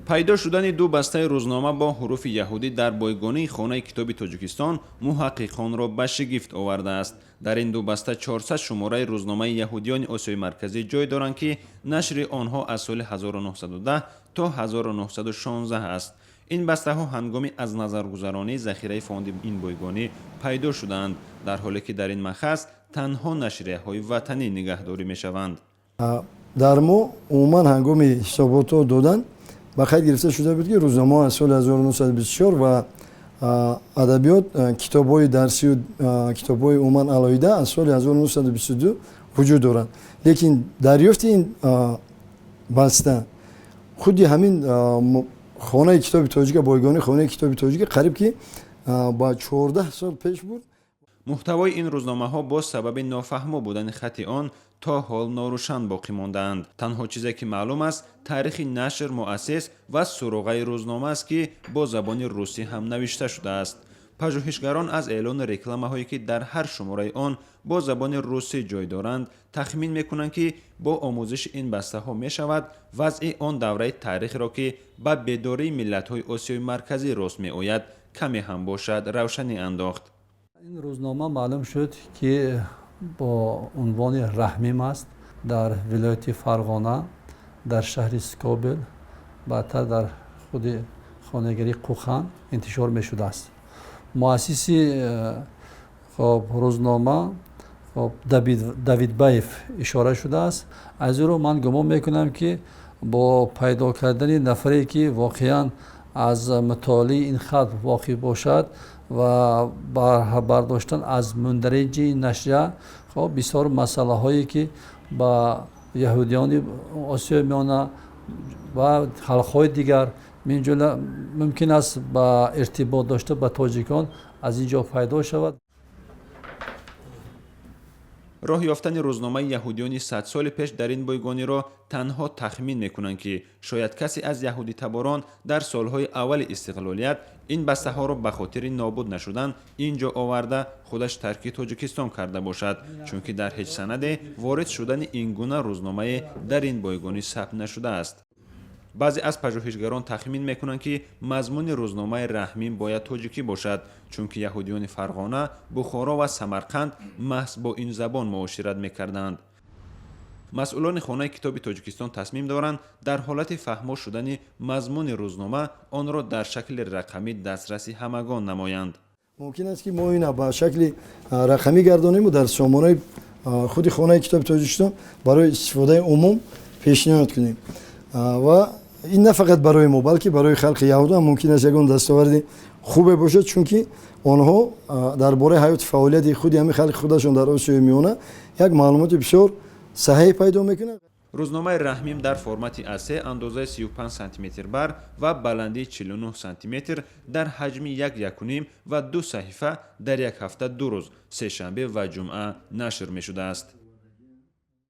Пайдо шудани ду бастаи рӯзнома бо ҳуруфи яҳудӣ дар бойгонии Хонаи китоби Тоҷикистон муҳаққиқонро ба шигифт овардааст. Дар ин ду баста 400 шумораи рӯзномаи яҳудиёни Осиёи Марказӣ ҷой доранд, ки нашри онҳо аз соли 1910 то 1916 аст. Ин бастаҳо ҳангоми аз назаргузаронии захираи фонди ин бойгонӣ пайдо шудаанд, дар ҳоле ки дар ин махаз танҳо нашрияҳои ватанӣ нигаҳдорӣ мешаванд. Дар мо умуман ҳангоми ҳисоботҳо додан ба қайд гирифта шуда буд, ки рӯзномаҳо аз соли 1924 ва адабиёт, китобҳои дарсию китобҳои умуман алоҳида аз соли 1922 вуҷуд доранд. Лекин дарёфти ин баста худи ҳамин Хонаи китоби тоҷика, бойгонии Хонаи китоби тоҷика қариб ки ба 14 сол пеш буд. Муҳтавои ин рӯзномаҳо боз сабаби нофаҳмо будани хати он то ҳол норӯшан боқӣ мондаанд. Танҳо чизе ки маълум аст, таърихи нашр, муассис ва суроғаи рӯзнома аст, ки бо забони русӣ ҳам навишта шудааст. Пажӯҳишгарон аз эълону рекламаҳое, ки дар ҳар шумораи он бо забони русӣ ҷой доранд, тахмин мекунанд, ки бо омӯзиши ин бастаҳо мешавад вазъи он давраи таърихро, ки ба бедории миллатҳои Осиёи Марказӣ рост меояд, каме ҳам бошад, равшанӣ андохт. Ин рӯзнома маълум шуд, ки бо унвони «Раҳмим» аст. Дар вилояти Фарғона, дар шаҳри Скобел, баъдтар дар худи хонагарии Қӯқан интишор мешудааст. Муассиси хоб рӯзнома хоб Давидбаев ишора шудааст. Аз ин рӯ ман гумон мекунам, ки бо пайдо кардани нафаре, ки воқеан аз мутолиаи ин хат воқиф бошад, ва бардоштан аз мундариҷи нашрия, хоб бисёр масъалаҳое, ки ба яҳудиёни Осиёи Миёна ва халқҳои дигар, минҷумла мумкин аст ба иртибот дошта ба тоҷикон, аз ин ҷо пайдо шавад. Роҳ ёфтани рӯзномаи яҳудиёни садсоли пеш дар ин бойгониро танҳо тахмин мекунанд, ки шояд касе аз яҳудитаборон дар солҳои аввали истиқлолият ин бастаҳоро ба хотири нобуд нашудан ин ҷо оварда, худаш тарки Тоҷикистон карда бошад, чунки дар ҳеҷ санаде ворид шудани ин гуна рӯзномае дар ин бойгонӣ сабт нашудааст. Баъзе аз пажӯҳишгарон тахмин мекунанд, ки мазмуни рӯзномаи «Раҳмим» бояд тоҷикӣ бошад, чунки яҳудиёни Фарғона, Бухоро ва Самарқанд маҳз бо ин забон муошират мекарданд. Масъулони Хонаи китоби Тоҷикистон тасмим доранд, дар ҳолати фаҳмо шудани мазмуни рӯзнома онро дар шакли рақамӣ дастраси ҳамагон намоянд. Мумкин аст, ки мо ина ба шакли рақамӣ гардонему дар сомонаи худи Хонаи китоби Тоҷикистон барои истифодаи умум пешниҳод кунем. Ва ин на фақат барои мо, балки барои халқи яҳудо ҳам мумкин аст ягон дастоварди хубе бошад, чунки онҳо дар бораи ҳаёти фаъолияти худи ҳамин халқи худашон дар Осиёи Миёна як маълумоти бисёр саҳеҳ пайдо мекунанд. Рӯзномаи «Раҳмим» дар формати А3, андозаи 35 сантиметр бар ва баландии 49 сантиметр, дар ҳаҷми 1,5 ва ду саҳифа дар як ҳафта 2 рӯз, сешанбе ва ҷумъа нашр мешудааст.